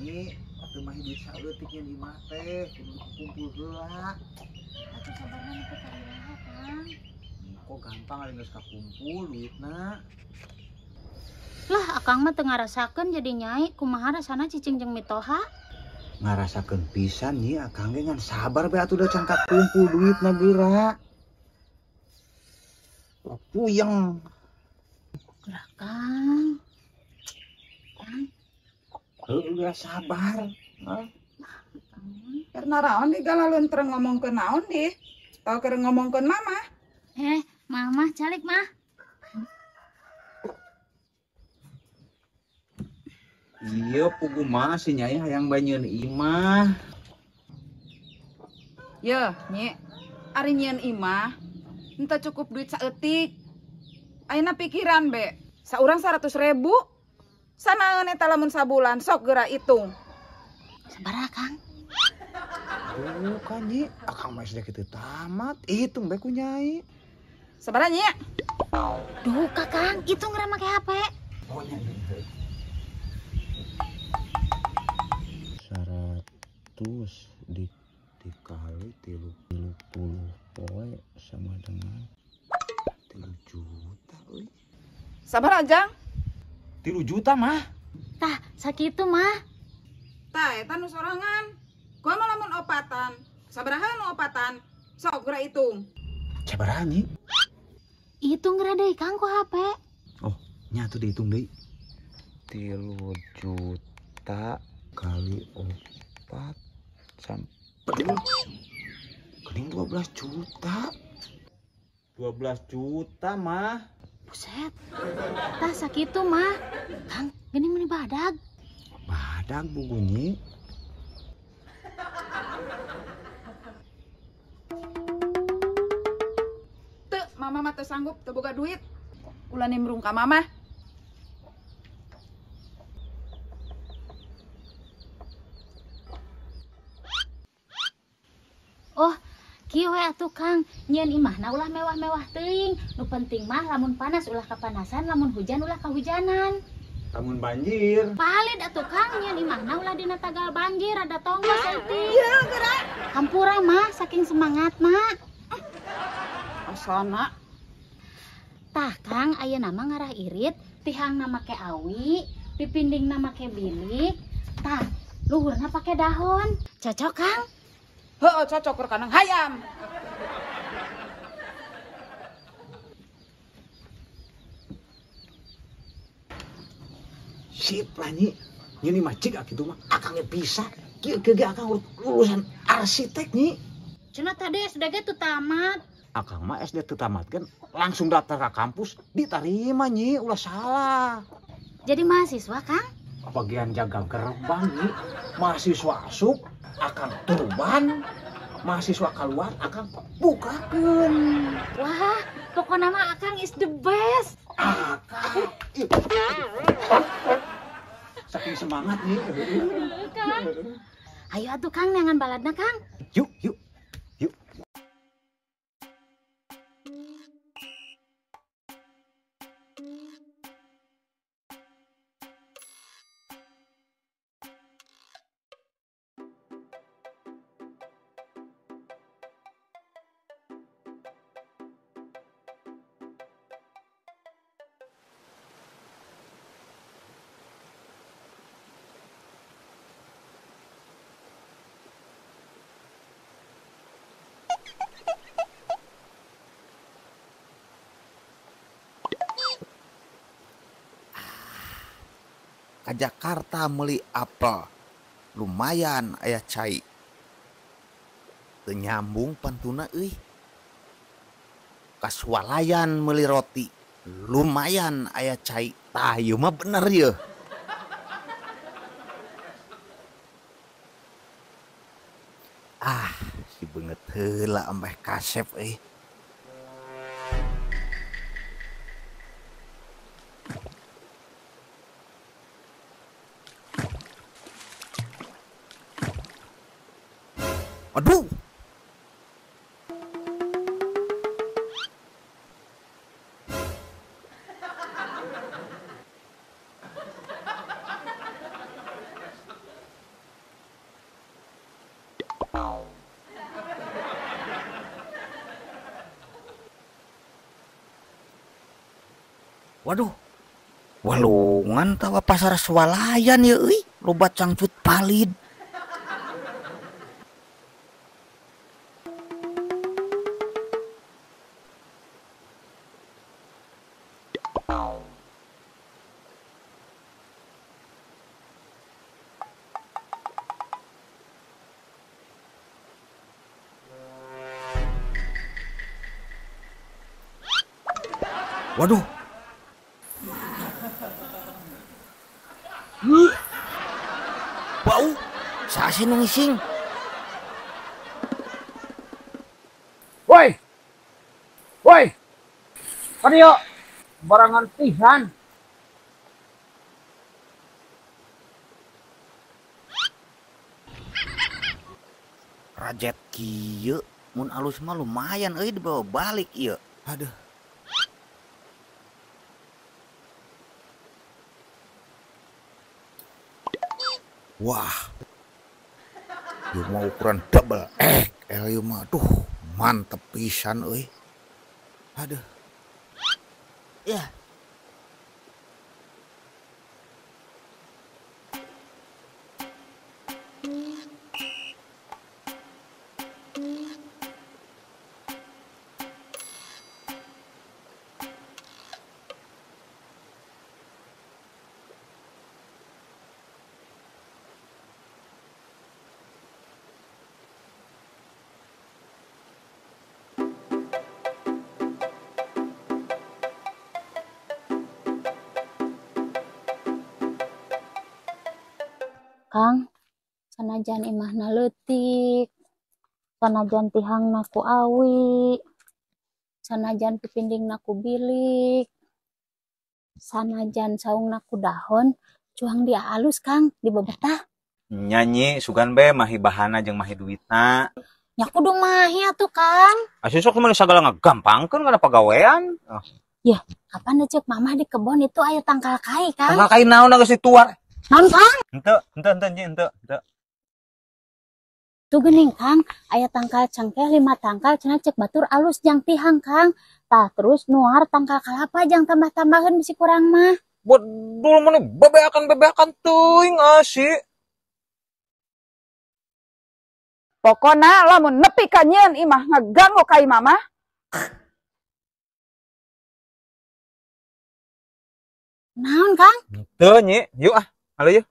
Nyi, atuh mah duit saeutik nya di imah teh, kudu dikumpul heula. Atuh sabarna nepi ka iraha, Kang? Kok gampang ari geus kakumpul duitna. Lah, Akang mah teu ngarasakeun jadi nyai, kumaha rasana cicing jeung mitoha? Ngarasakeun pisan nyi, Akang ge ngan sabar bae atuh da can kakumpul duitna geura. Lah puyeng. Geura, Kang. Kang. Heuh, geura sabar. Hah? Keur naraon di galaluntreng ngomongkeun naon di? Tau keur ngomongkeun mama? Mama calik mah. Iya, pugu mah si Nyai hayang banyeun imah. Yeuh, Nyi. Ari nyieun imah henteu cukup duit saeutik. Ayeuna pikiran be, saurang 100.000. Sanaeun eta lamun sabulan, sok geura hitung. Sabaraha, Kang? Bukan, Nyi. Akang mah SD kitu tamat. Hitung be ku Nyai. Sabaraha, Nyi? Duh, Kakang, hitung geura make HP. Oh, nya gitu. 100 dikali 30 poe sama dengan 3 juta euy. Sabaraha, Jang? 3 juta mah. Tah, sakitu mah. Tah, eta nu sorangan. Gua mah lamun opatan. Sabaraha nu opatan? Sok geura hitung. Sabaraha, Nyi? Hitung geura deui, Kang, ku HP. Oh, nya atuh dihitung deui. 3 juta kali 4 sampai kening 12 juta. 12 juta mah. Buset. Tah sakitu mah. Kang, geuning meuni badag. Badag buku Nyi. Teu, mama mah teu sanggup, teu boga duit. Ulah nimbrung ka mama. Oh, kieu we atuh Kang, nyieun imahna ulah mewah-mewah teuing. Nu penting mah lamun panas ulah kapanasan, lamun hujan ulah kahujanan. Lamun banjir. Palid atuh Kang, nyieun imahna ulah dina tagal banjir, ada tonggo saeutik. Ieu geura. Hampura mah saking semangat mah. Asana. Tah Kang, ayeuna mah ngarah irit, tihangna make awi, pipindingna make bilik, tah luhurna pake dahon. Cocok Kang? Heeh, cocok keur kanang hayam. Sip lah Nyi. Nyi mah cik kitu mah akang ge bisa. Kieu ge akang lulusan arsitek Nyi. Cenah tadi SD ge teu tamat. Akang mah SD teu tamat kan langsung daftar ke kampus diterima Nyi, ulah salah. Jadi mahasiswa Kang? Bagian jaga gerbang Nyi. Mahasiswa asup akang turban, mahasiswa keluar akang bukakeun. Wah, pokokna mah akang is the best. Akang. Saking semangat nih. Kang. Ayo atuh Kang neangan baladna Kang. Yuk, yuk. Yuk. Ka Jakarta meuli apel, lumayan aya cai. Teu nyambung pantuna euy. Ka swalayan meuli roti, lumayan aya cai. Tah ieu mah bener yeuh. Ah, si beungeut heula ambeh kasep euy. Aduh. Waduh. Walungan tawa pasar swalayan ya euy, loba cangcut palid. Waduh. Bau, sasi nu ngising. Woi. Woi. Kadieu barangan pisan. Rajet kieu mun alus mah lumayan euy dibawa balik ieu. Aduh. Wah, ieu mah ukuran double XL ieu mah, duh mantep pisan euy. Aduh. Ya. Kang, sanajan imahna leutik, sanajan tihangna ku awi, sanajan pipindingna ku bilik, sanajan saungna ku dahon, cuang dia alus Kang, dibebetah. Nyanyi sugan be mahi bahana jeung mahi duitna. Nya kudu mahi atuh Kang. Asuh sok mah sagala ngagampangkeun kana pagawean. Oh. Yah, kapan cek mamah di kebon itu aya tangkal kai Kang. Tangkal kai naon geus dituar. Naon Kang? Henteu, henteu, henteu, henteu, henteu. Tuh geuning Kang, aya tangkal cengkeh 5 tangkal cenah cek batur alus jang tihang Kang. Tah terus nuar tangkal kalapa jang tambah-tambaheun bisi kurang mah. Bodol mah bebeakan-bebeakan teuing asih. Pokona lamun nepi ka nyieun imah ngaganggu ka imah mah. Naon Kang? Henteu nyi, yuk ah. Halo ya.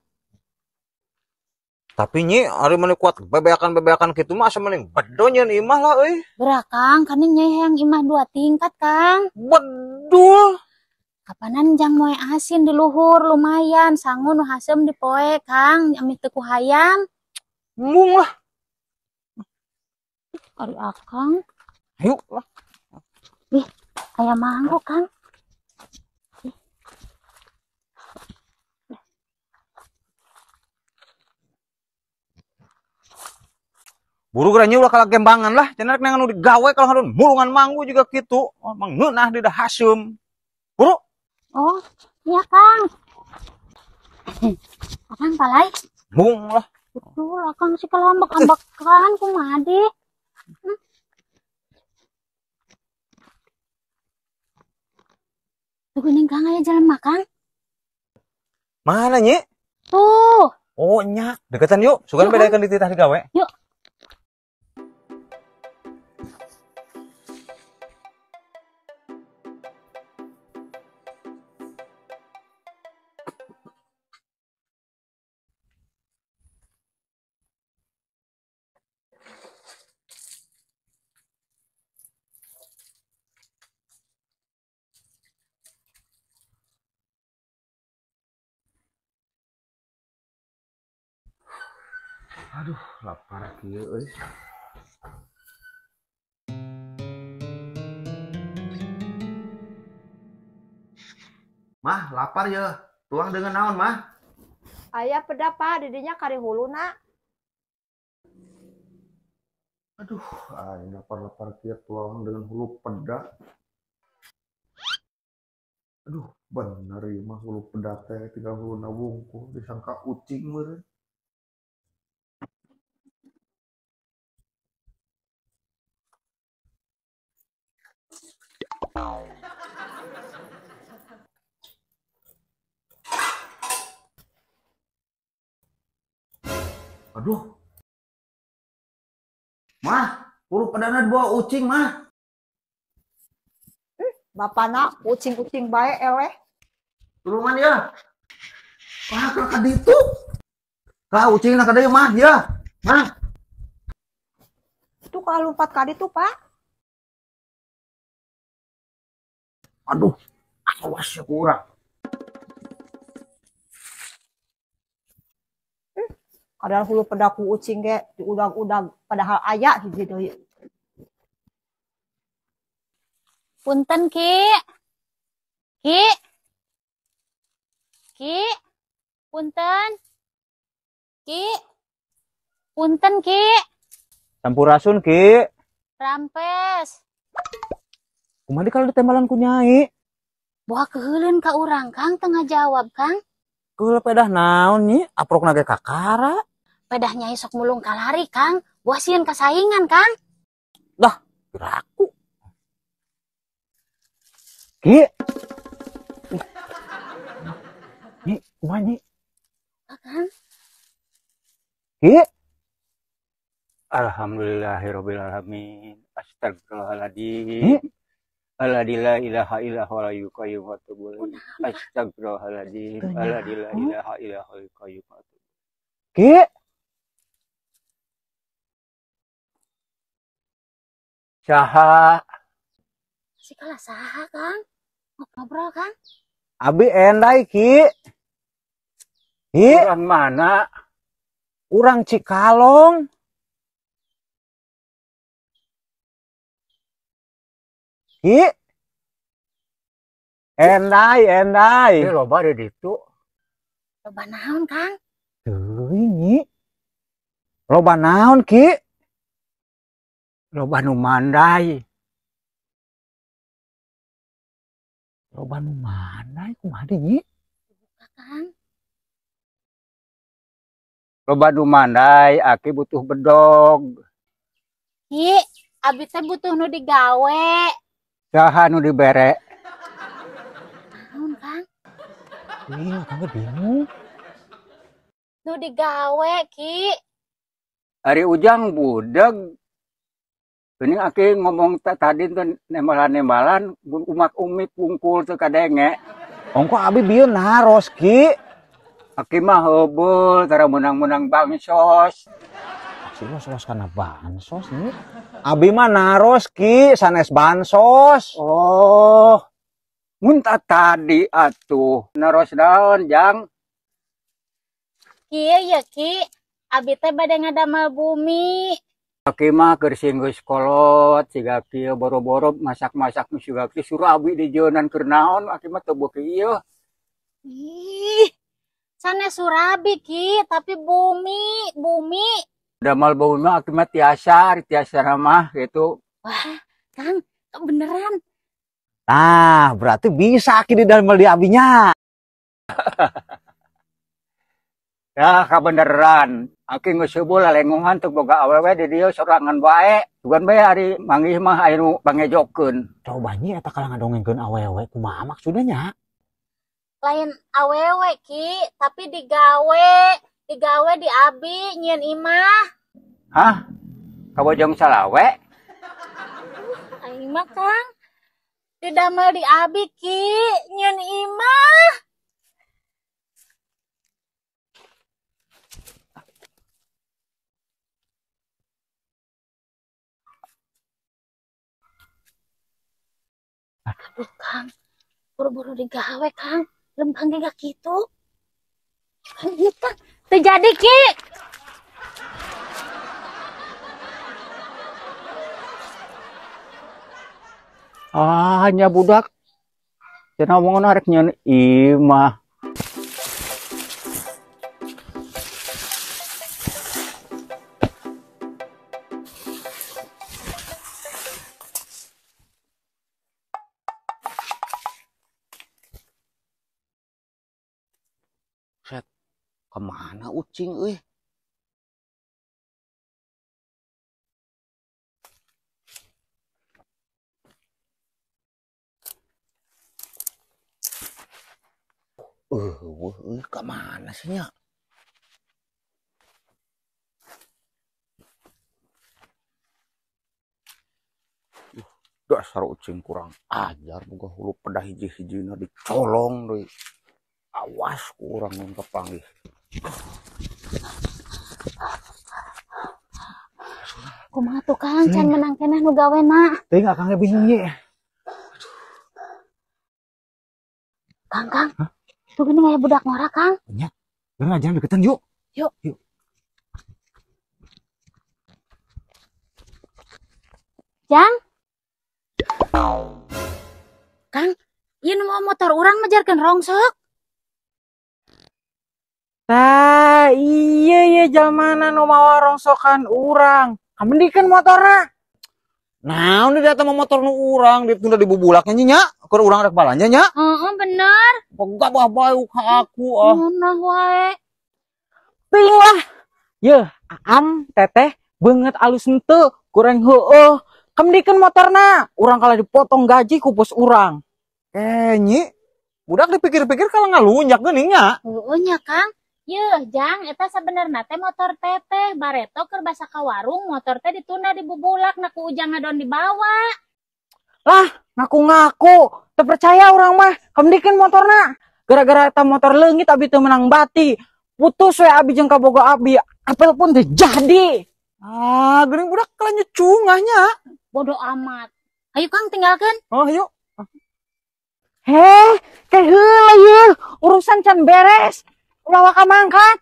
Tapi nyi, ari mani kuat bebeakan-bebeakan kitu mah asa mending bedo nyeun imah lah euy. Geura Kang, kaning nyai hayang imah 2 tingkat Kang. Bedul. Kapanan jang moe asin di luhur lumayan, sangu nu haseum di poe Kang, amih teu ku hayam. Mung lah. Ari akang. Ayo lah. Ih, aya mangkuk Kang. Buru geura ulah kalah gembangan lah, cenah rek neangan nu digawe kalau ngadon mulungan manggu juga kitu. Oh, mangeunah di dah haseum. Buru. Oh, iya Kang. Akang palai. Mung lah. Betul, Akang sih kalau ambek-ambekan kumaha deh. Tuh geuning Kang aya jelema Kang. Mana nyi? Tuh. Oh nya, deketan yuk. Sugan bedakeun dititah digawe. Yuk. Aduh, lapar kieu euy. Mah, lapar ya. Tuang dengan naon, Mah? Aya peda, Pak, didinya kari huluna. Aduh, aing lapar-lapar kieu tuang dengan hulu peda. Aduh, bener ieu mah hulu peda teh tinggal huluna wungkul disangka ucing meureun. Aduh. Mah, hulu pedana dibawa ucing, mah. Bapana ucing-ucing bae eleh. Tulungan ya. Wah, ka ditu. Ka ucingna ka dieu mah ya. Mah. Itu ka lompat ka ditu, Pak. Aduh, awas ya kurang. Kadal hulu pedaku ucing ge diudag-udag padahal aya hiji deui. Punten Ki. Ki. Ki. Punten. Ki. Punten Ki. Sampurasun Ki. Rampes. Kumaha kalau ditembalan ku Nyai? Boa keuheuleun ka urang Kang teu ngajawab Kang. Keheul pedah naon Nyi? Aprokna ge kakara. Pedah Nyai sok mulung kalari Kang. Boa sieun kasaingan Kang. Dah, geraku. Ki. Nyi, kumaha Nyi? Kang. Ki. Alhamdulillahirabbil alamin. Astagfirullahaladzim. Alladzi la ilaha illa huwal hayyul qayyum wa atubu ilaih. Astagfirullahaladzim. Alladzi la ilaha illa huwal qayyum wa atubu ilaih. Ki. Saha? Sikalah saha, Kang? Ngobrol, Kang? Abi endai, Ki. Ki. Urang mana? Urang Cikalong. Ki. Endai, endai. Ini loba di ditu. Loba naon, Kang? Teuing, Nyi. Loba naon, Ki? Loba nu mandai. Loba nu mandai kumaha deui, Nyi? Kang. Loba nu mandai, aki butuh bedog. Ki, abi teh butuh nu digawe. Saha nu dibere? Naon, Kang? Ih, Kang bingung. Nu digawe, Ki. Ari Ujang budeg. Ini aki ngomong tadi tuh nembalan-nembalan umak-umik wungkul teu kadenge. Ongko abi bieu naros, Ki. Aki mah heubeul tara menang-menang bansos. Sih los kana bansos nih. Abi mah naros, Ki, sanes bansos. Oh. Mun tadi atuh naros naon, Jang? Kieu ya, Ki. Abi teh bade ngadamel bumi. Aki mah keur singgeus kolot siga kieu boro-boro masak-masak nu siga kieu suruh abi dijeunan keur naon aki mah teu beuki ieu. Ih, sanes surabi Ki, tapi bumi, bumi. Damal bumi mah aki mah tiasa, tiasa mah gitu. Wah, Kang, beneran. Nah, berarti bisa aki didamel di abinya. Ya, kabeneran. Aki geus heubeul lalengongan teu boga awewe di dieu sorangan bae. Sugan bae ari manggih mah aya nu pangejokeun. Coba nyi eta kalah ngadongengkeun awewe kumaha maksudna nya? Lain awewe Ki, tapi digawe, digawe di abi nyieun imah. Hah? Kabojong salawe? Aing mah Kang. Didamel di abi Ki, nyieun imah. Aduh Kang, buru-buru digawe Kang, lempang ge kitu. Kang ieu Kang, teu jadi Ki. Ah, nya budak. Cenah omongan arek nyeun imah. Set, kemana ucing euy? Euy, kemana sih nya? Dasar ucing kurang ajar boga hulu pedah hiji-hijina dicolong deui. Awas ku urang mun kapanggih. Kumaha tuh Kang, can menang keneh nu gawena. Teuing akang ge bingung ye. Kang, Kang. Tuh gini aya budak ngora, Kang. Nya. Geura ngajaran deketan yuk. Yuk. Yuk. Jang. Kang, ieu nu mawa motor urang majarkeun rongsok. Tah, iya iya jalmana nu mawa rongsokan urang. Kamendikeun motorna. Naon di datang motor nu urang ditunda dibubulaknya nya, keur urang rek balanja nya. Heeh, bener. Gabah bae ka aku ah. Ngeunah wae. Teuing lah. Yeuh, aam teteh beungeut alus henteu, kurang heueuh. Kamendikeun motorna, urang kalah dipotong gaji ku bos urang. Nyi, budak dipikir-pikir kalau ngalunjak geuning nya. Heueuh nya, Kang. Yeuh, Jang, eta sabenerna teh motor teteh bareto keur basa ka warung, motor teh ditunda dibubulak na ku Ujang ngadon dibawa. Lah, ngaku-ngaku, teu percaya urang mah, kamendikeun motorna. Gara-gara eta motor leungit abi teu menang bati. Putus we abi jeung kabogo abi, apel pun teu jadi. Ah, geuning budak kalah nyecungah nya. Bodoh amat. Ayo Kang tinggalkeun. Oh, ayo. Heh, teh heula yeuh, urusan can beres. Ulah waka mangkat.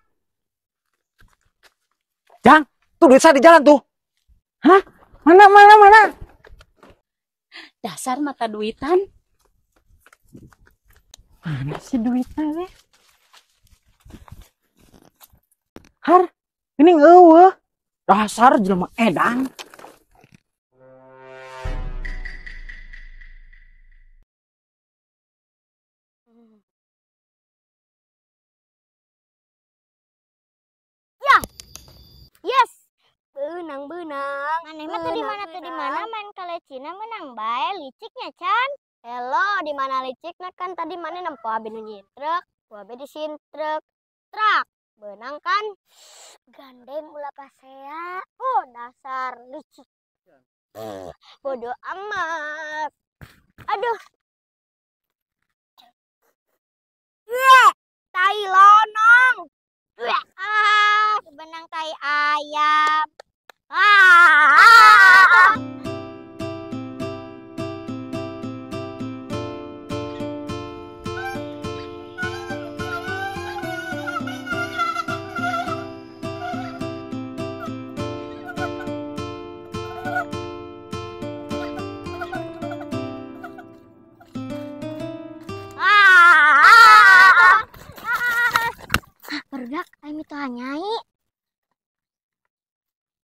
Jang, tuh duit saya di jalan tuh. Hah? Mana mana mana? Dasar mata duitan. Mana sih duitnya weh? Har, ini eueuh. Dasar jelema edan. Yes. Beunang-beunang. Maneh mah teu di mana teu di mana main kalecina menang bae liciknya Chan. Hello, di mana licikna kan tadi maneh nempo abi nu nyintrek, ku abi disintrek. Trak, beunang kan? Gandeng ulah pasea. Oh, dasar licik. Bodoh amat. Aduh. Tai lonong. Ah, benang tai ayam. Ah. Berdak, aing mitoha nyai.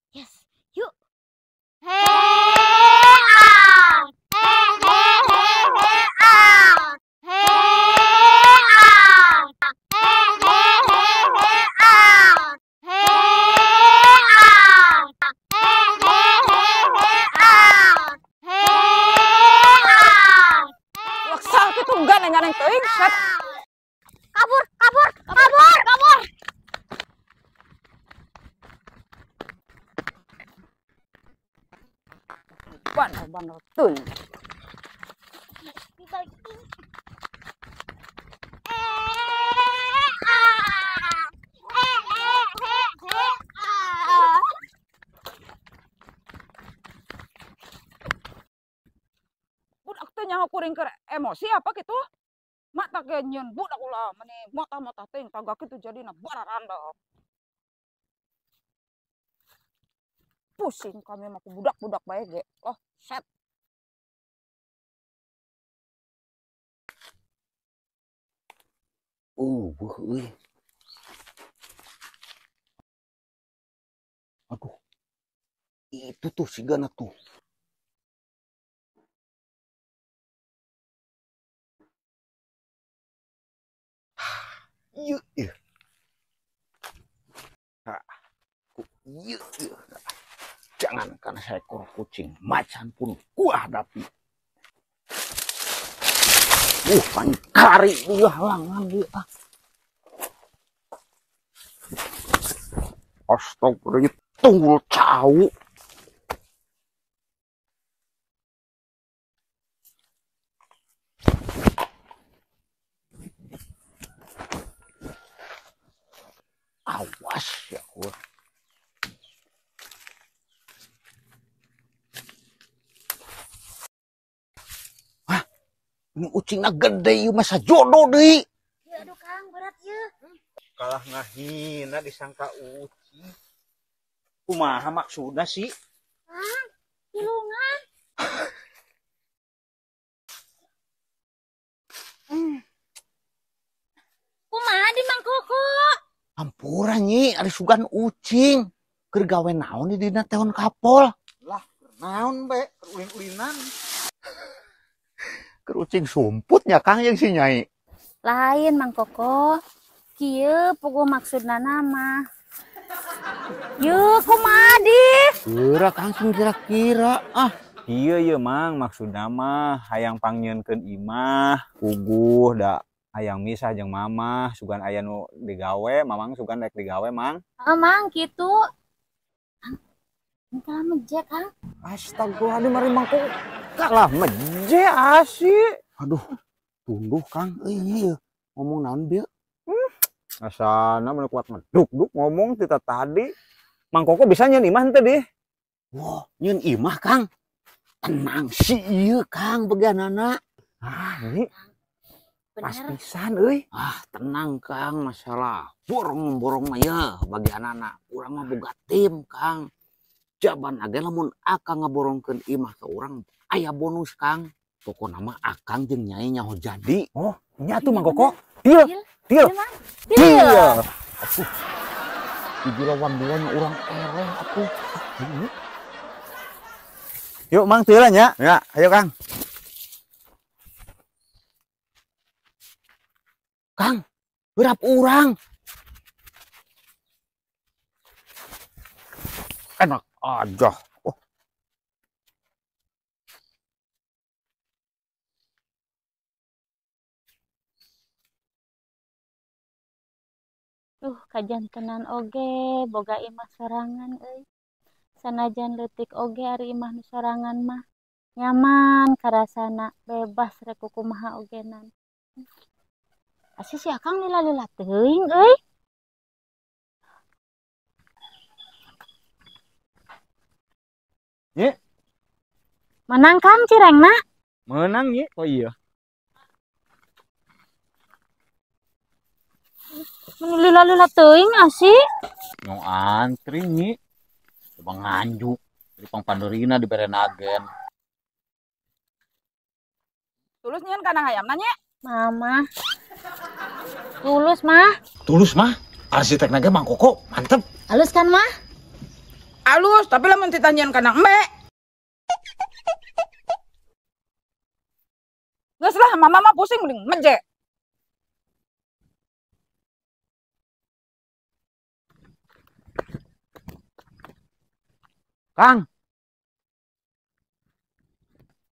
Yes, yuk. He ah, he he he he ah, he ah, he he he he ah, he ah, he he he he ah, he ah. Laksa kitu gandeng-gandeng teuing, set. Kabur, kabur, kabur, kabur. Bandar-bandar teuing. Budak teh nyaho kuring keur emosi apa kitu? Mata ge nyeun budak ulah meni motah-motah teuing tangga kitu jadina bararandok. Pusing kami mah ku budak-budak bae ge. Oh, set. Euy. Aduh. Itu tuh sigana tuh. Ieu ieu. Ieu ieu. Jangankan seekor kucing, macan pun gua hadapi. Pancari dia halangan dia. Astagfirullah, tunggul cau. Ini ucingna gede ieu mah sajodo deui. Ieu aduh Kang, berat ieu. Kalah ngahina disangka ucing. Kumaha maksudna sih? Kang, tulungan. Kumaha di Mang Koko? Hampura nyi, ari sugan ucing. Keur gawe naon di dina tehon kapol? Lah, naon be, keur ulin-ulinan. Keur ucing sumputnya Kang yang si Nyai. Lain Mang Koko. Kieu puguh maksudna mah. Yeuh kumaha di? Geura Kang sing kira-kira ah. Iya ieu Mang maksudna mah hayang pangnyieunkeun imah, puguh da hayang misah jeung mamah, sugan aya nu digawe, mamang sugan rek digawe Mang. Heeh Mang kitu. Kang, kalah meje Kang. Astagfirullahaladzim mari Mang Koko. Kalah meje asih. Aduh, tunduh Kang euy ieu. Ngomong naon bieu? Asana mana kuat ngeduk-duk ngomong tita tadi. Mang Koko bisa nyeun imah henteu dih? Wah, nyeun imah Kang. Tenang si ieu Kang beganana. Ah, ini pas pisan euy. Ah, tenang Kang, masalah borong-borong mah ya bagianana. Urang mah boga tim Kang. Jaban age lamun akang ngaborongkeun imah ka urang aya bonus Kang. Pokona mah akang jeung nyai nyaho jadi. Oh, nya tuh Mang Koko. Deal. Deal. Deal. Atuh. Hiji lawan dua nya urang ereh atuh. Yuk Mang teu nya. Ya, ayo Kang. Kang, berap urang. Enak aja. Oh. Kajantenan oge boga imah sorangan euy. Sanajan leutik oge ari imah nu sorangan mah nyaman karasana bebas rek kumaha ogenan. Asih si Akang lila-lila teuing euy. Nyi. Menang Kang cirengna? Menang nyi. Oh iya. Lila-lila teuing asih. Nyong antri nyi. Coba nganjuk di pangpanderina di berenagen. Tulus nyeun kandang ayam nanya. Mama. Tulus mah. Tulus mah. Arsitek naga Mang Koko mantep. Halus kan mah? Halus, tapi lamun titah nyeun kandang embe. Geus lah, mama mah pusing mending meje. Kang,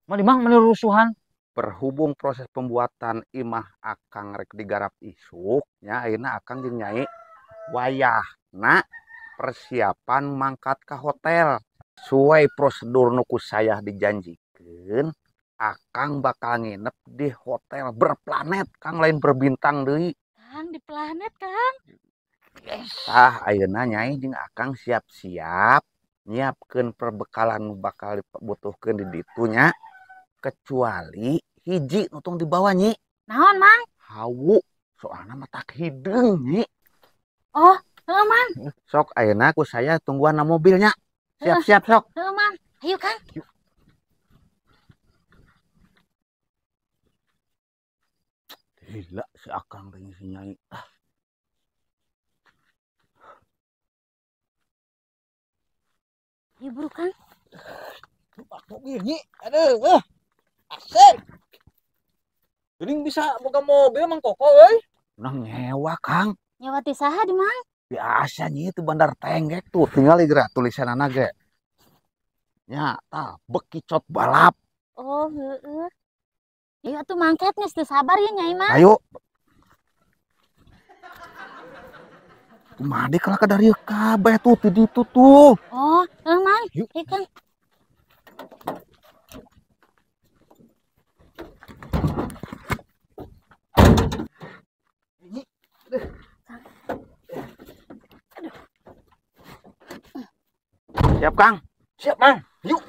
mani Mang meni rusuhan. Berhubung proses pembuatan imah akang rek digarap isuk, nya ayeuna akang jeung nyai wayahna persiapan mangkat ka hotel. Suai prosedur nu ku saya dijanjikeun, akang bakal nginep di hotel berplanet, Kang lain berbintang deui. Kang di planet, Kang. Tah ayeuna nyai jeung akang siap-siap nyiapkeun perbekalan nu bakal dibutuhkeun di ditu nya, kecuali hiji nu tong dibawa nyi. Naon Mang? Hawu, soalna mah tak hideung nyi. Oh, heuh Mang. Sok ayeuna ku saya tungguan na mobilnya. Siap-siap sok. Heuh Mang, ayo Kang. Yuk. Gila si Akang teh si Nyai. Ah. Ieu buru Kang. Lupa mobil nyi. Aduh, asik. Geuning bisa boga mobil Mang Koko euy. Nah nyewa Kang. Nyewa ti saha di Mang? Biasa nyi itu bandar tenggek tuh. Tinggal geura tulisanana ge. Nya tah bekicot balap. Oh, heeh. Ayo atuh mangkat geus teu sabar ya Nyai mah. Ayo. Kumaha deui kalah ka dari kabeh tuh ti ditu tuh. Oh, heuh Mang. Yuk. Ieu Kang. Siap Kang. Siap Mang. Yuk.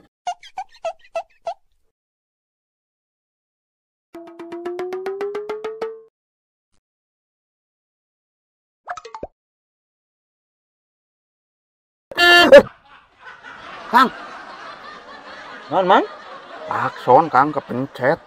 Kang. Naon, Mang? Klakson, Kang, kepencet.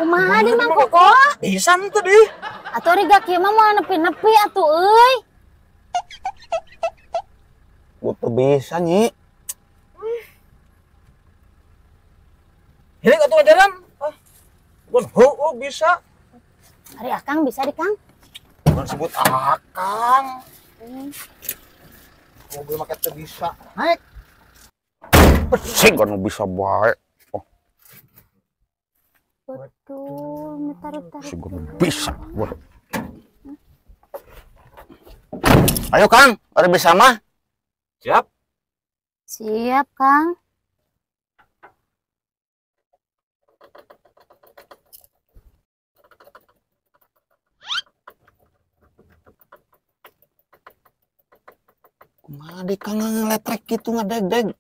Kumaha di Mang Koko? Bisa henteu deh. Atuh ari gak kieu mah moal nepi-nepi atuh euy. Butuh bisa, Nyi. Hiling atuh ajaran. Ah. Bukan heueuh bisa. Ari Akang bisa di Kang? Bukan sebut Akang. Mobil make teu bisa. Naik. Pesing kan bisa bae. Oh. Betul, tarik-tarik. Sing bisa. Wah. Ayo Kang, ari bisa mah. Siap. Siap, Kang. Kumaha deh Kang ngeletrek gitu ngadeg-deg.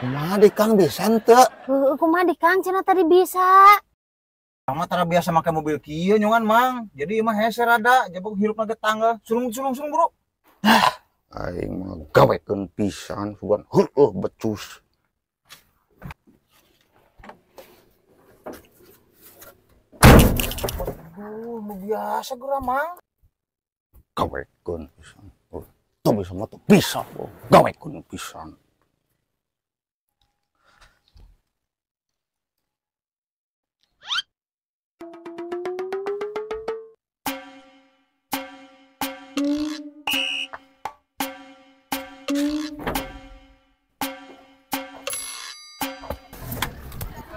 Kumaha deh Kang bisa henteu? Heueuh, kumaha di Kang cenah tadi bisa. Mama tara biasa make mobil kieu nyongan, Mang. Jadi ieu mah hese rada, jabok hirupna ge tangga. Surung surung surung, Bro. Aing mah gawekeun pisan sugan heueuh becus. Aduh, nu biasa geura, Mang. Gawekeun pisan. Teu bisa mah teu bisa, gawekeun pisan.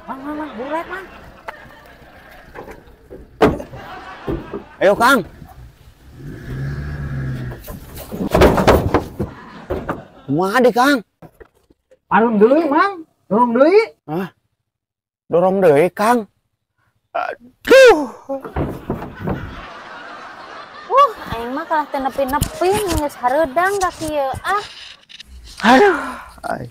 Mang, mang, mang, buru naik, Mang. Ayo Kang. Kumaha deh Kang? Dorong deui, Mang. Dorong deui. Hah? Dorong deui, Kang. Aduh. Aing mah kalah teu nepi-nepi geus hareudang ka kieu ah. Aduh. Ay.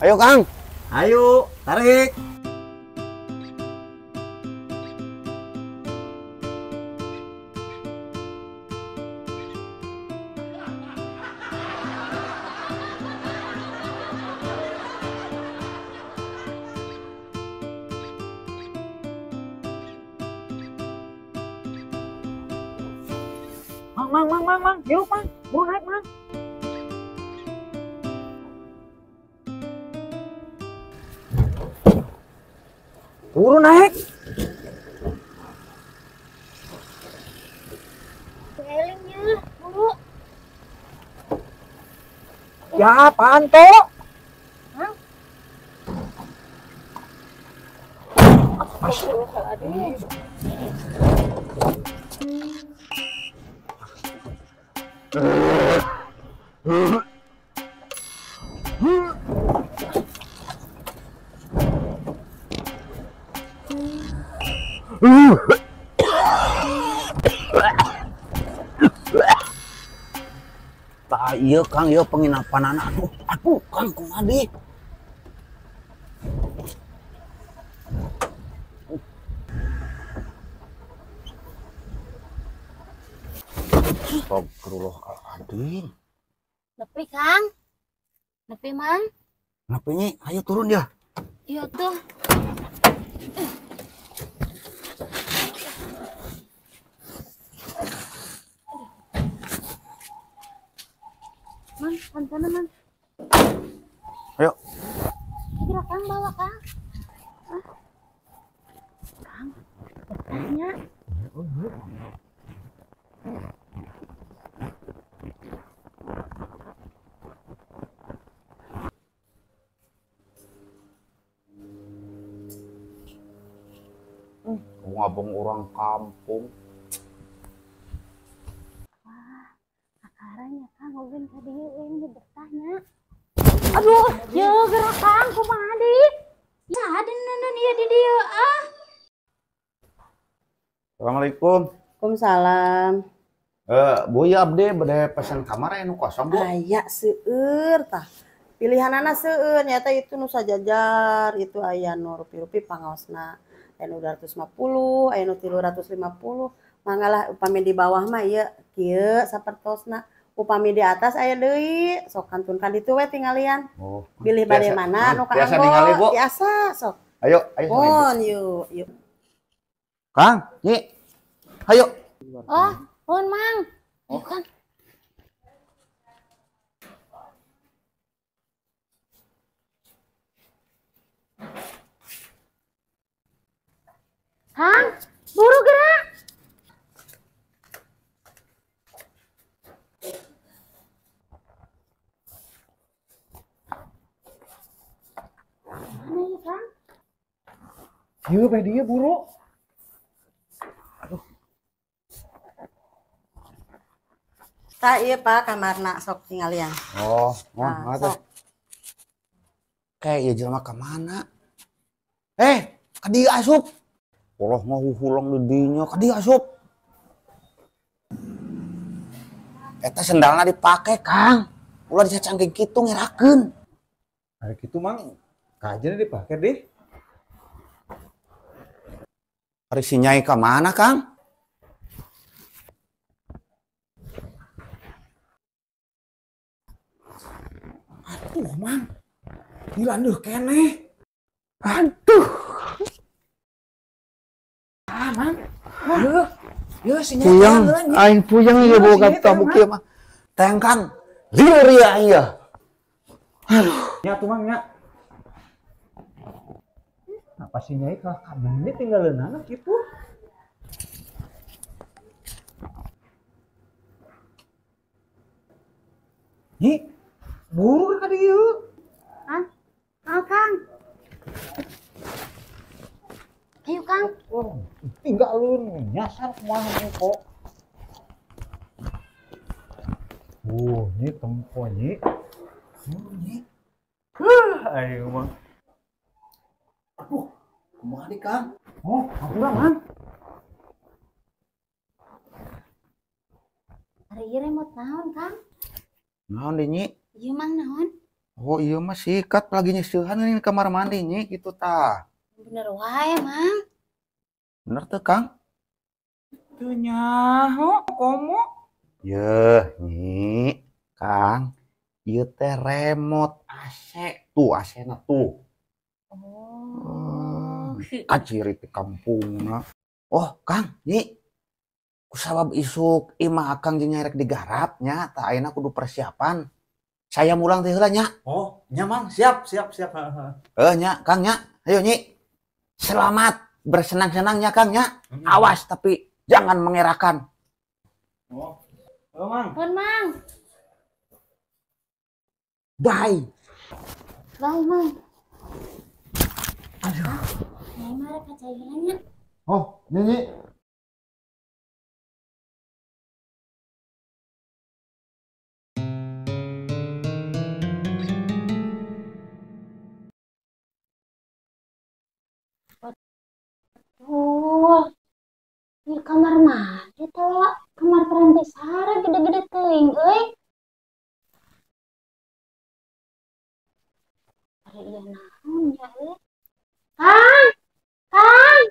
Ayo Kang. Ayo, tarik. Mang, mang, mang, mang, mang, hirup, Mang. Buru naik, Mang. Buru naik. Eling ya, buru. Ya, apaan tuh? Hah? Astagfirullahaladzim. Tah ieu Kang, ieu penginapan anak. Aduh, aduh Kang kumaha deui? Astagfirullahaladzim. Nepi Kang. Nepi Mang. Nepi Nyi, ayo turun ya. Iya tuh. Mang, sana Mang. Ayo. Kira Kang bawa Kang. Ah. Kang, bertanya. Ngabong orang kampung. Wah, akaranya Kang ogen ka dieu euy betahnya. Aduh, ye gerak Kang kumaha deui? Ya ada neuneuh ieu di dieu ah. Assalamualaikum. Waalaikumsalam. Bu ya abdi bade pesan kamar anu kosong Bu. Aya seueur tah. Pilihanana seueur nyata itu nu sajajar, itu aya nu rupi-rupi pangaosna. Aya nu 250, aya nu 350. Mangga lah upami di bawah mah ieu kieu sapertosna. Upami di atas aya deui, sok kantun ka ditu we tinggalian. Oh, bilih bade mana nu kaanggo. Biasa ningali Bu. Biasa sok. Ayo, ayo. Pon yuk, yuk. Kang, Nyi. Ayo. Oh, pon Mang. Ayo Kang. Kang, buru gerak. Mana ya, Kang? Yuk, beh dia buru. Aduh. Tah ieu Pak kamarna sok tinggalian. Oh, nah, sok. Kayak ieu jelema ka mana? Ka dieu asup. Allah ngahuhulang di dinya ka dieu asup. Eta sendalna dipake, Kang. Ulah dicacangking kitu ngerakeun. Ari kitu Mang, kajeun dipake deh. Ari si Nyai ka mana, Kang? Aduh, Mang. Dilandeuh keneh. Aduh. Ah, Mang. Yeuh. Yeuh si Nyai. Puyeng, aing puyeng ieu boga tamu kieu mah. Teng Kang, lieur ieu aing ieu. Aduh. Nya tuh Mang nya. Apa sih Nyai kalah kabeunit tinggaleunana kitu? Nyi, buru ka dieu. Hah? Oh, Kang. Ayo, Kang. Oh, tinggalun nyasar kumaha kok. Nyi tempo nyi. Nyi. Ayo mah. Aduh, kumaha nih, Kang? Oh, hampura, Mang. Ari ieu remote naon, Kang? Naon deui, Nyi? Ieu Mang naon? Oh, iya mah sikat lagi nyeusehan ini kamar mandi, Nyi, gitu tah. Bener wae, Mang. Bener tuh, Kang? Teu nyaho komo. Yeuh, Nyi, Kang. Ieu teh remote AC. Tuh AC-na tuh. Oh. Kaciri di kampungna. Oh, Kang, Nyi. Kusabab isuk imah Akang jeung nyarek digarap nya, tah ayeuna kudu persiapan. Saya mulang teh heula nya. Oh, nya Mang, siap, siap, siap. Nya, Kang nya. Ayo Nyi. Selamat bersenang-senangnya Kang nya. Awas tapi jangan mengerakan. Oh. Oh, Mang. Pun, Mang. Bye. Bye, Mang. Aduh. Nyai mah rek ka cai heula nya. Oh, Nyi. Oh, ini kamar mandi tuh, kamar peranti sara gede-gede teuing euy. Ari ieu naon ya euy? Kang, Kang,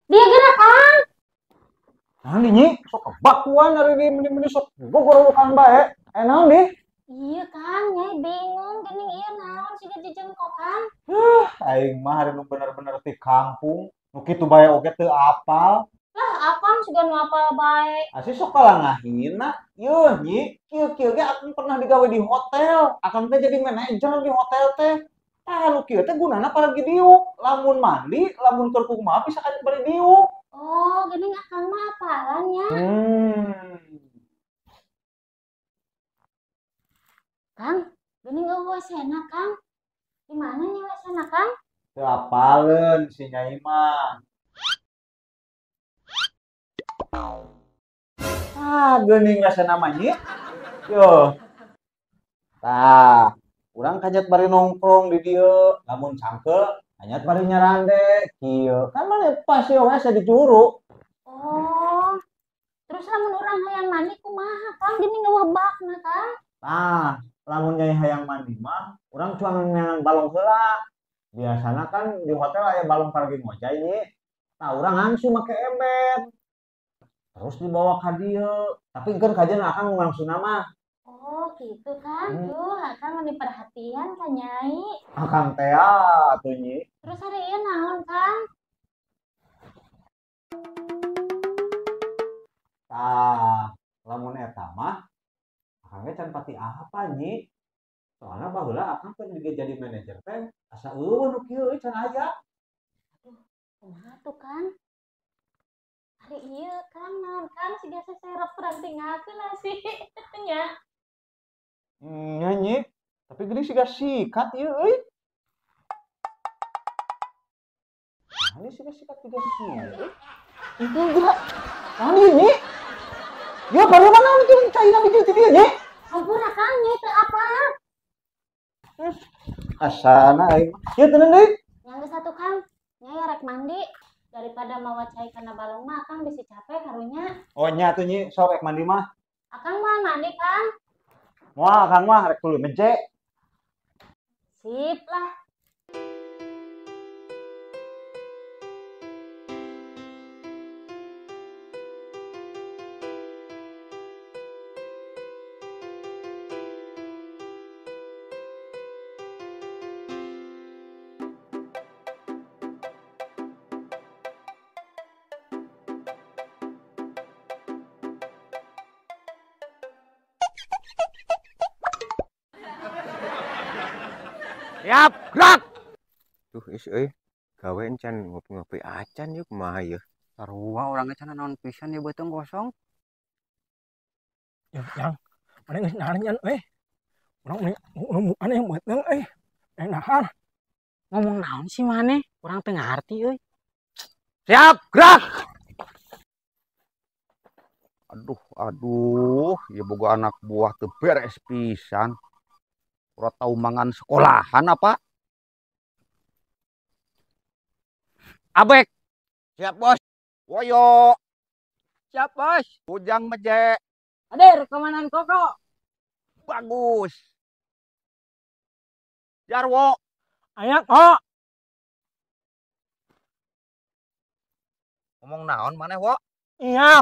dia gerak Kang. Naon deui Nyi? Sok kebakuan ari di meni-meni sok gogorowokan bae. Naon deui? Iya Kang, Nyai bingung geuning ieu naon siga jejengkok Kang. Aing mah ari nu bener-bener ti kampung. Nu kitu bae oge teu apal. Lah, akang juga nu apal bae. Asih sok kalah ngahina. Yeuh, Nyi, kieu-kieu ge akang pernah digawe di hotel. Akang teh jadi manajer di hotel teh. Tah nu kieu teh gunana paragi diuk. Lamun mandi, lamun keur kumaha bisa ka bari diuk. Oh, geuning akang mah apalan nya. Kang, geuning eueuh WC-na, Kang. Di mana nih WC-na, Kang? Teu apaleun si Nyai mah. Ah, geuning rasana mah nya. Yo. Tah, urang kanyat bari nongkrong di dieu, lamun cangkeul kanyat bari nyarande kieu. Kan maneh pas ieu we asa dicuru. Oh. Terus lamun urang hayang mandi kumaha, Kang? Geuning eueuh bakna, Kang. Tah, lamun nyai hayang mandi mah urang cuang neangan balong heula. Biasana kan di hotel aya balong pargi ngojay nya. Tah urang langsung make ember. Terus dibawa ka dieu. Tapi engkeun kajian akang langsung mah. Oh, gitu kan. Duh, akang meni perhatian ka Nyai. Akang teh atuh nyi. Terus hari ieu naon, Kang? Tah, lamun eta mah akang ge can pati apa nyi. Soalna baheula akang teh jadi manajer teh asa eueuh nu kieu euy can aya. Aduh, kumaha tuh, Kang? Hari ieu Kang naon Kang siga seserok kurang tinggalkeun lah sih nya. Nya nyi, tapi geuning siga sikat ieu euy. Nah, ini siga sikat tiga kieu. Itu geura. Naon ieu nyi? Ya baru mana itu caina biji ti dieu nyi? Hampura Kang nya teu apa. Asana aing. Ieu teu deui. Yang geus atuh Kang, nya rek mandi. Daripada mawa cai kana balong mah Akang bisi capek karunya. Oh nya atuh nyi, sok rek mandi mah. Akang mah mandi, Kang. Moal Akang mah rek tuluy meje. Sip lah. Siap, gerak. Tuh is euy, gawe encan ngopi-ngopi acan yuk kumaha yeuh. Sarua urang ge can naon pisan ieu beuteung kosong. Ya, yang mana geus nahan euy. Urang aneh beuteung euy. Nahan. Ngomong naon sih maneh? Urang teu ngarti euy. Siap, gerak. Aduh, aduh, ieu boga anak buah teu beres pisan. Ora tau mangan sekolahan apa? Abek. Siap, Bos. Woyo. Siap, Bos. Ujang meje. Hadir, komandan Koko. Bagus. Jarwo. Aya, Kok. Ngomong naon maneh, Wo? Iya.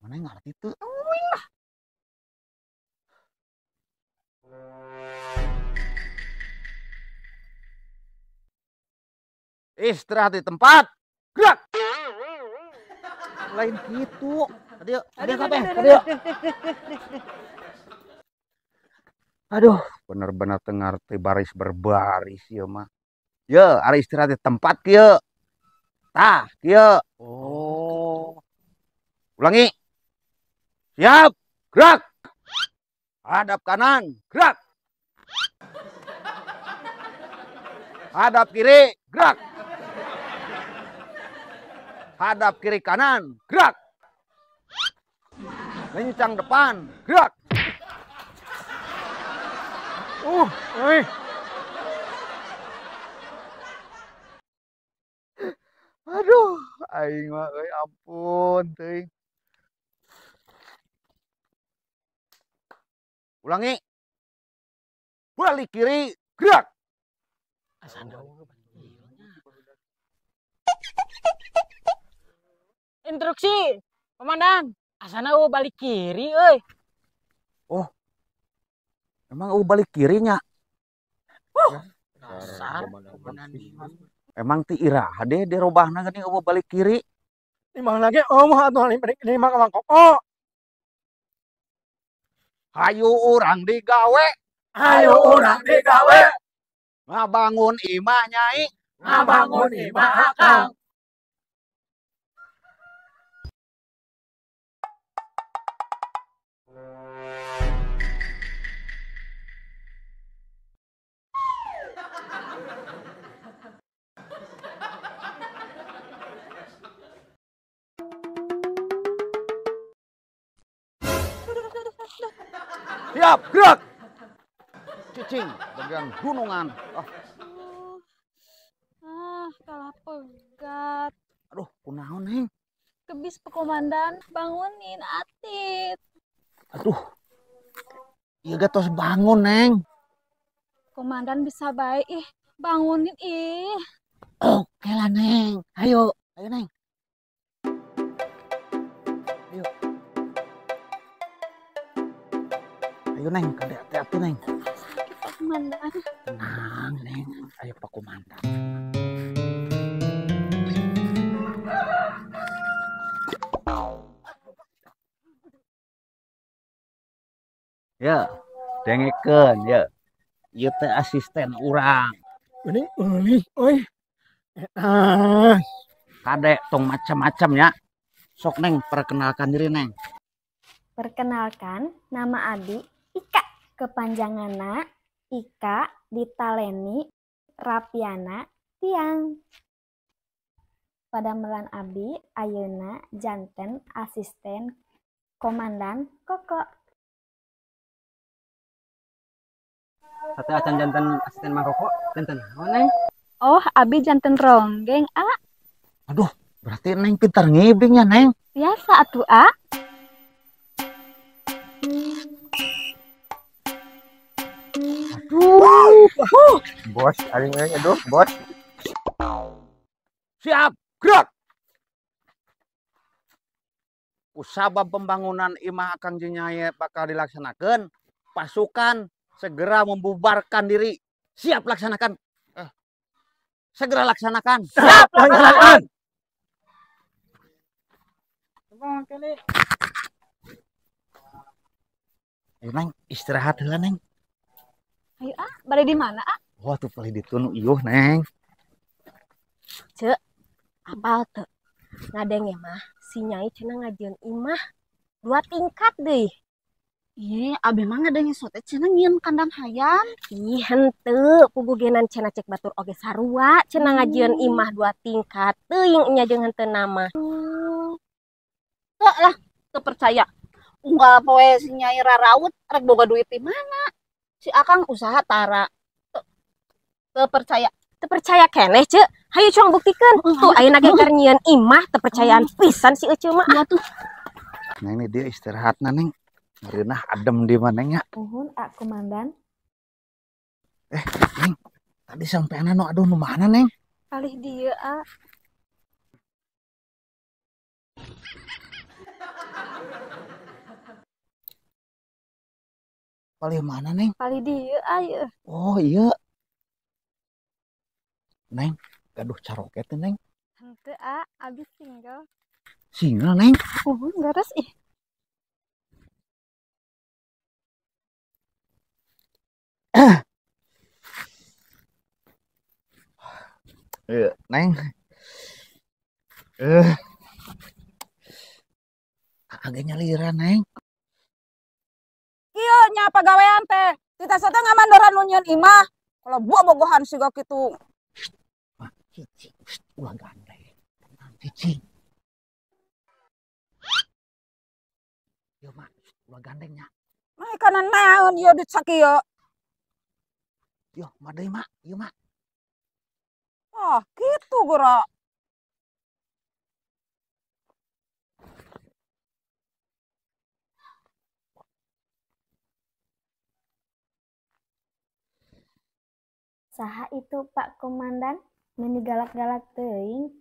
Maneh ngarti teu? Euy lah. Istirahat di tempat. Gerak. Lain gitu. Tadi yuk, tadi kabeh, tadi yuk. Aduh, bener-bener teu ngarti baris berbaris ieu mah. Ye, ari istirahat di tempat kieu. Tah, kieu. Oh. Ulangi. Siap, gerak. Hadap kanan, gerak. Hadap kiri, gerak. Hadap kiri kanan, gerak. Lencang depan, gerak. Aduh, aing mah euy ampun teuing. Ulangi. Balik kiri, gerak. Instruksi, komandan. Asana eueuh balik kiri euy. Oh. Emang eueuh balik kirinya? Dasar komandan. Emang ti iraha deh dirobahna geuning eueuh balik kiri. Di mana ge eueuh atuh di mana koko. Hayu urang digawe. Hayu urang digawe. Ngabangun imah nyai. Ngabangun imah akang. Siap, gerak. Cicing bagian gunungan. Ah, kalah pegat. Aduh, kunaon, Neng? Kebis Komandan, bangunin Atit. Aduh. Ieu ge tos bangun, Neng. Komandan bisa baik ih, bangunin ih. Oke lah, Neng. Ayo, ayo Neng. Ayo. Ayo Neng, kade hati-hati Neng. Sakit Pak Komandan. Tenang, Neng. Ayo Pak Komandan. Ya, dengekeun ya. Ieu teh asisten urang. Ini eulis euy. Eta. Kade tong macam-macam ya. Sok Neng, perkenalkan diri Neng. Perkenalkan, nama Abi Ika. Kepanjanganna Ika Ditaleni Rapiana Tiang. Padamelan Abi ayeuna janten asisten Komandan Koko. Satu acan janten asisten Mang Koko, janten naon Neng? Oh, Abi janten ronggeng, A. Aduh, berarti Neng pintar ngibing ya, Neng? Biasa atuh, A. Aduh, bos, aing aduh, bos. Siap, gerak. Usabab pembangunan imah Akang jeung Nyai bakal dilaksanakan, pasukan segera membubarkan diri. Siap laksanakan. Segera laksanakan. Siap laksanakan. Ayo Neng, istirahat heula Neng. Ayo ah, bade di mana ah? Wah, tuh paling ditunu ieuh Neng. Cek, apal teu? Ngadenge mah si Nyai cenah ngajieun imah 2 tingkat deui. Ih, abi mah ngadenge sote cenah nyieun kandang hayam. Ih, henteu, pugugenan cenah cek batur oge sarua cenah ngajieun imah 2 tingkat. Teuing nya jeung henteu nama. Teu lah, teu percaya. Unggal poe si Nyai raraut rek boga duit di mana? Si Akang usaha tara. Teu percaya. Teu percaya keneh, Ceu. Hayu cuang buktikeun. Tuh ayeuna ge keur nyieun imah teu percayaan pisan si Eceu mah. Ya tuh. Neng, ini dia istirahatna, Neng. Mareunah adem di mana nya? Nuhun, A Komandan. Neng, tadi sampean nu aduh nu mana, Neng? Palih dieu, A. Palih mana, Neng? Palih dieu, A, ieu. Oh, iya. Neng, gaduh caroket teh, Neng. Henteu, A, abi single. Single, Neng? Nuhun, gares ih. Neng. Agak nyaliran, Neng. Kieu nya pagawean teh. Tita teh ngamandoran nu nyieun imah. Kalau bobogohan siga kitu. Mah, cicing, ulah gandeng. Tenang, cicing. Yo, mak, ulah gandeng nya. Mah kana naon ieu duit sakieu? Yo, mak deui, mak. Ieu, mak. Ah, gitu geura. Saha itu Pak Komandan? Meni galak-galak teuing.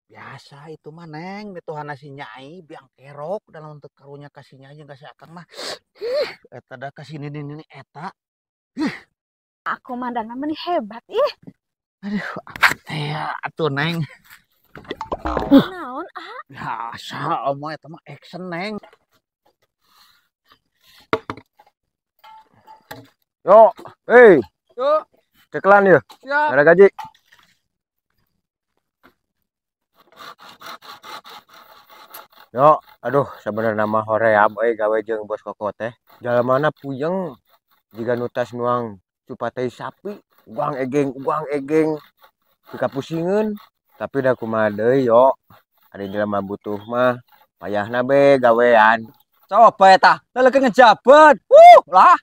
Biasa itu mah, Neng, mituhana si Nyai biang kerok dalam untuk karunya ka si Nyai jeung ka si Akang mah. Eta da ka si nini-nini eta. Pak Komandan mah meni hebat ih. Aduh, apa teh atuh, Neng? Naon, ah? Biasa omong eta mah action, Neng. Yo, hey. Yo. Cekelan ya. Siap. Ada gaji. Yo, aduh sebenarnya mah hoream euy gawe jeung bos Koko teh. Jalamana puyeng jiga nu tas nuang cupatei sapi, uang egeng dikapusingeun. Tapi da kumaha deui yo. Ari jelema butuh mah payahna be gawean. Coba eta, leleukeun ngejabat. Lah.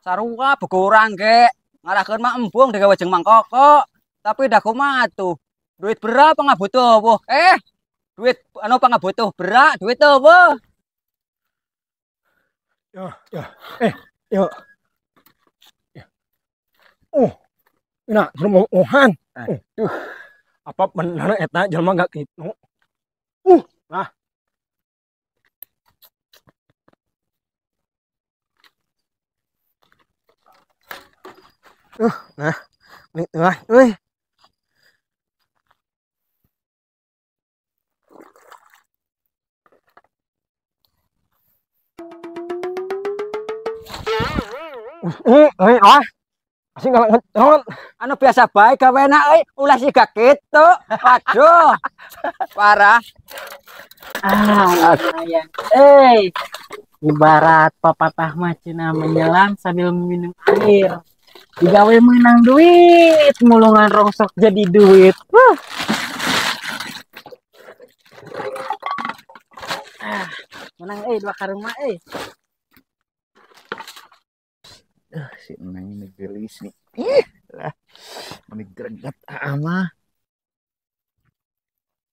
Sarua bogorang ge. Ngarahkeun mah embung digawe jeung Mang Koko. Tapi dah kumaha tuh? Duit berapa pangabutuh eueuh? Duit anu pangabutuh berak, duit eueuh. Yo, yo. Yo. Nah, jelema ohan. Aduh. Apa bener eta jelema gak kitu? Nah. Nah, ini tengah, euy. Ah. Asing kalau ngecot. Anu biasa bae gawena euy, ulah siga kitu. Aduh. Parah. Ah, lumayan. Ibarat pepatah mah cenah menyelam sambil minum air. Digawe menang duit, mulungan rongsok jadi duit. Menang dua karung mah Si Neng ini gelis nih. Lah, meni greget mah.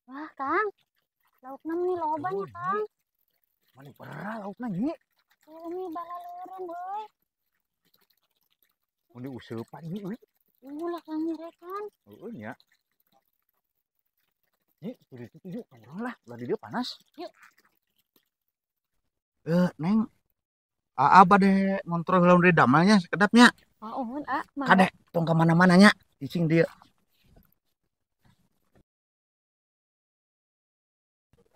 Wah, Kang. Laukna meni loba nya, Kang. Meni berat laukna nyi. Umi balaleureun euy. Mun diuseupan nyi euy. Ulah Kang nyerekan. Heueuh nya. Nyi, kudu ditu yuk, urang lah, ulah di dieu panas. Yuk. Neng. Aa bade ngontrol heula di damelnya sekedapnya. Oh, uhun a, mangga. Kade tong ka mana-mana nya, cicing dieu.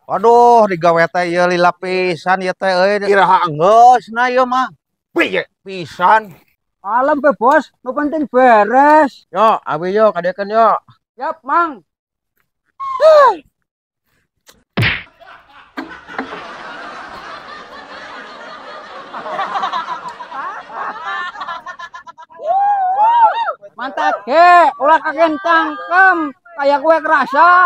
Waduh, digawe teh ieu lila pisan ieu teh euy. Iraha geus na ieu mah. Piye pisan. Alam be bos, nu penting beres. Yo, abi yo kadekeun yo. Yap, Mang. Mantap ge, ulah kaken cangkem, kayak gue kerasa.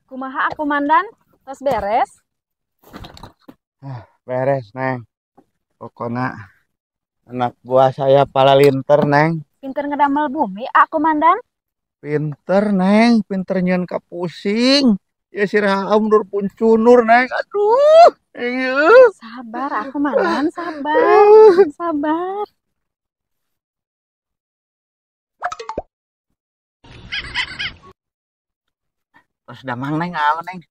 Kumaha komandan? Tos beres? Beres, Neng. Pokoknya anak buah saya pala linter, Neng. Pinter ngedamel bumi, ah komandan? Pinter, Neng. Pinter nyeun kapusing. Ya sirah mundur puncunur, Neng. Aduh. Sabar, aku komandan, sabar. Sabar. Terus damang, Neng, apa, Neng?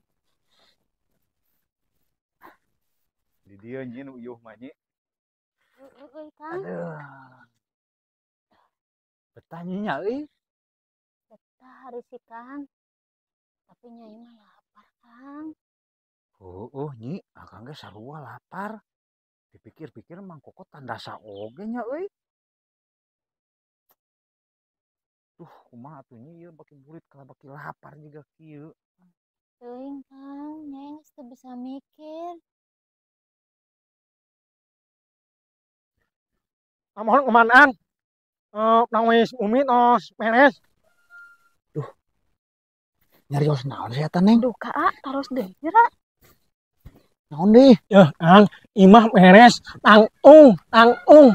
Di dieu nyi nu ieuh mah nyi. Euy, Kang. Aduh. Betah nyi nya euy. Betah hari si Kang. Tapi nyai mah lapar, Kang. Oh, nyi, akang ge sarua lapar. Dipikir-pikir Mang Koko tandasa oge nya euy. Duh, kumaha atuh nyi ieu baki burit kalah baki lapar jiga kieu. Teuing, Kang, nyai geus teu bisa mikir. Mohon komandan. Nang wis umi tos beres. Duh. Nyarios naon sih eta, Neng? Duh, Kak, taros deui ra. Naon deui? Yeuh, Kang, imah beres, tanggung, tanggung.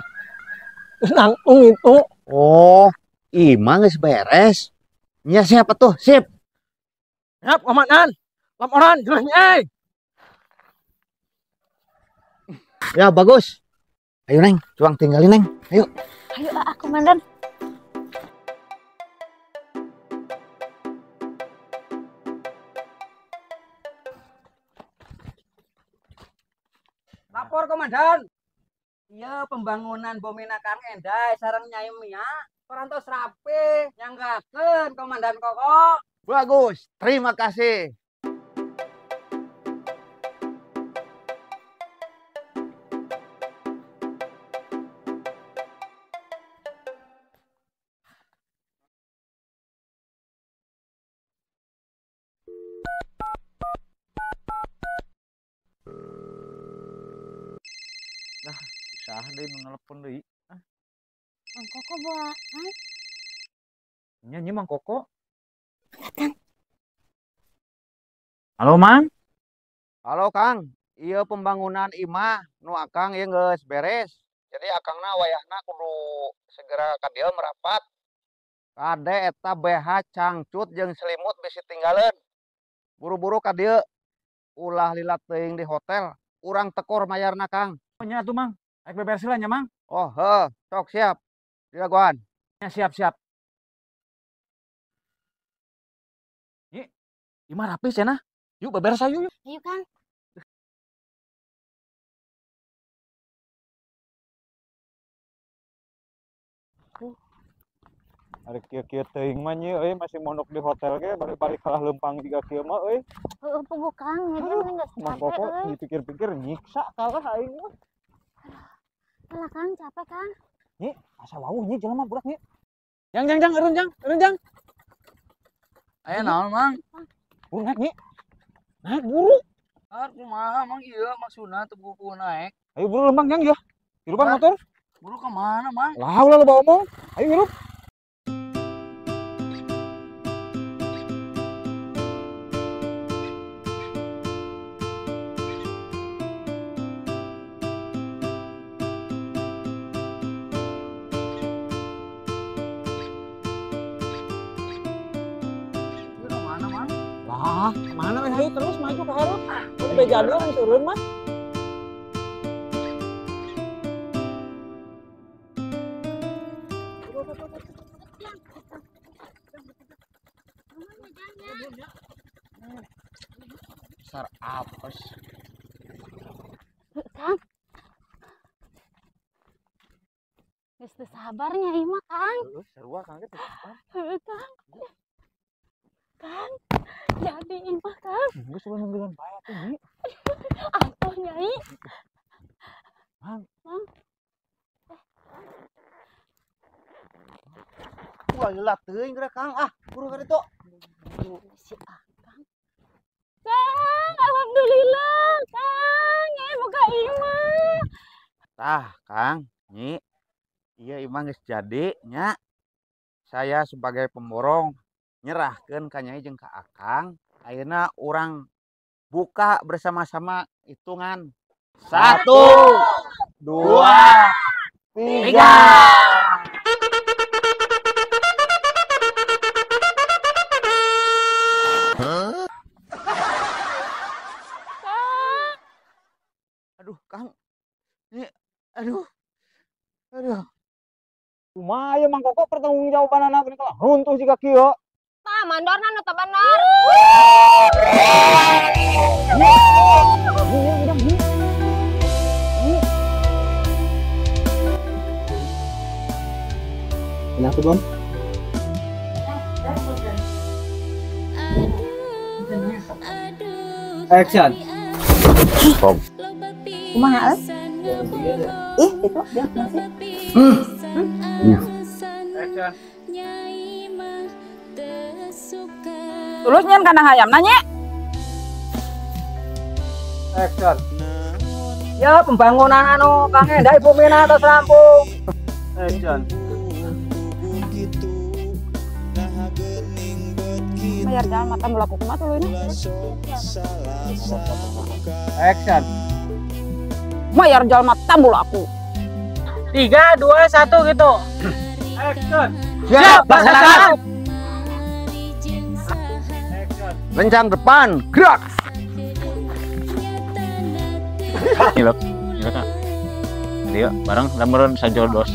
Terus nanggung itu. Oh, imah geus beres. Nya siapa tuh? Sip. Siap, komandan. Laporan jelas nyai. Ya, bagus. Ayo, Neng, cuang tinggalin, Neng. Ayo. Ayo, ah, komandan. Lapor komandan. Iya, pembangunan Bomina Kang Enday sareng Nyai Mia parantos rapi nyanggakeun Komandan Koko. Bagus, terima kasih. Lah, saha deui nu nelepon deui? Ah. Mang Koko bawa, Kang. Nya nyi Mang Koko. Angkat, Kang. Halo, Mang. Halo Kang, ieu pembangunan imah nu Akang ieu geus beres. Jadi Akangna wayahna kudu segera ka dieu merapat. Kade eta BH cangcut jeung selimut bisi tinggaleun. Buru-buru ka dieu. Ulah lila teuing di hotel, urang tekor mayarna Kang. Nya atuh Mang, rek beberes heula nya Mang. Oh, heuh, sok siap. Dilagoan. Ya, siap, siap. Nyi, imah rapi cenah. Yuk beberes ayo yuk. Ayo Kang. Ari kieu-kieu teuing mah nyi euy masih mondok di hotel ge bari-bari kalah leumpang jiga kieu mah euy. Heueuh puguh Kang, nya mending geus Mang capek Koko euy. dipikir-pikir nyiksa kalah aing mah. Alah Kang, capek Kang. Nyi, asa wawuh nyi jelema budak nyi. Jang jang jang eureun jang, eureun jang. Aya naon Mang? Buru naik nyi. Naik buru. Har kumaha Mang ieu maksudna teu buku naik. Ayo buru lempang jang ya. Hirupan motor. Buru ka mana Mang? Lah ulah loba omong. Ayo hirup. Lah, kemana weh? Ayo terus maju ke hareup. Udah jadi orang turun mah. Besar apes. Kang. Geus teu sabar nya ieu mah Kang. Heeh, sarua Kang ge teu sabar. Heueuh Kang. Kang, jadi imah Kang. Geus ulah nungguan bae atuh nyi. Atuh Nyai. Mang. Mang. Ulah lila teuing geura Kang ah, buru ka ditu. Si Akang. Kang, alhamdulillah Kang, Nyai boga imah. Tah, Kang, Nyi. Ieu imah geus jadi nya. Saya sebagai pemborong nyerahkeun ka Nyai jeung ka Akang. Ayeuna urang buka bersama-sama hitungan. 1 2 3. Aduh, Kang. Ini, aduh. Aduh. Kumaha ieu Mang Koko pertanggungjawabanana geuning kalah runtuh jiga kieu. Tah mandorna nu teu bener. Kenapa, Bom? Action. Stop. Kumaha euy? Ih, itu dia masih. Action. Tulus nyen kandang hayam nanya. Action. Ya pembangunan anu Kang Endah Ibu Mina atas rampung. Action. Bayar jalan mata mulaku kumaha tuh ini. Action. Bayar jalan mata mulaku. 3, 2, 1 gitu. Action. Siap, laksanakan. Lencang depan, gerak. Ngilok, ngilok. Dia bareng lamuran sajodos.